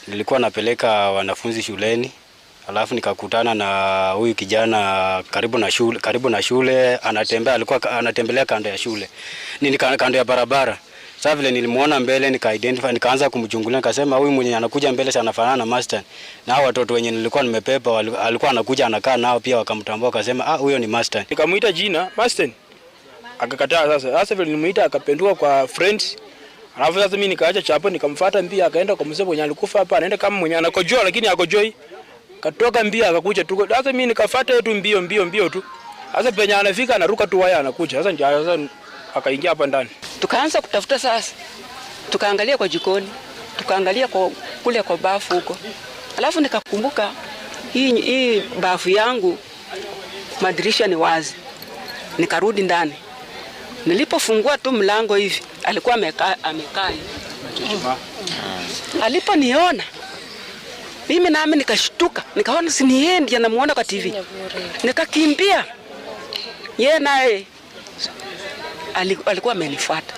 Nilikuwa napeleka wanafunzi shuleni, alafu nikakutana na huyu kijana karibu na shule anatembea, alikuwa anatembelea kando ya shule, nini, kando ya barabara. Sasa vile nilimuona mbele nika identify, nikaanza kumchungulia, nikasema huyu mwenye anakuja mbele sana anafanana na Masten. Na hao watoto wenye nilikuwa nimebeba alikuwa anakuja anakaa nao pia wakamtambua, wakasema, "Ah, huyo ni Masten." Nikamuita jina Masten, akakataa. Sasa vile nilimuita akapenduka kwa friends. Alafu sasa mimi nikaacha chapo nikamfuata mbio, akaenda kwa mzee mwenye alikufa hapa, anaenda kama mwenye anakojoa lakini akojoi. Katoka mbio akakuja tu. Sasa mimi nikafuata tu mbio mbio mbio tu. Sasa penye anafika anaruka tu waya anakuja. Sasa ndio sasa akaingia hapa ndani. Tukaanza kutafuta sasa, tukaangalia kwa jikoni, tukaangalia kwa kule kwa bafu huko, alafu nikakumbuka hii bafu yangu madirisha ni wazi. Nikarudi ndani, nilipofungua tu mlango hivi alikuwa amekaa hivi. Aliponiona mimi nami nikashtuka, nikaona si ni yeye ndiye namuona kwa TV, nikakimbia. Yeye naye alikuwa amenifuata.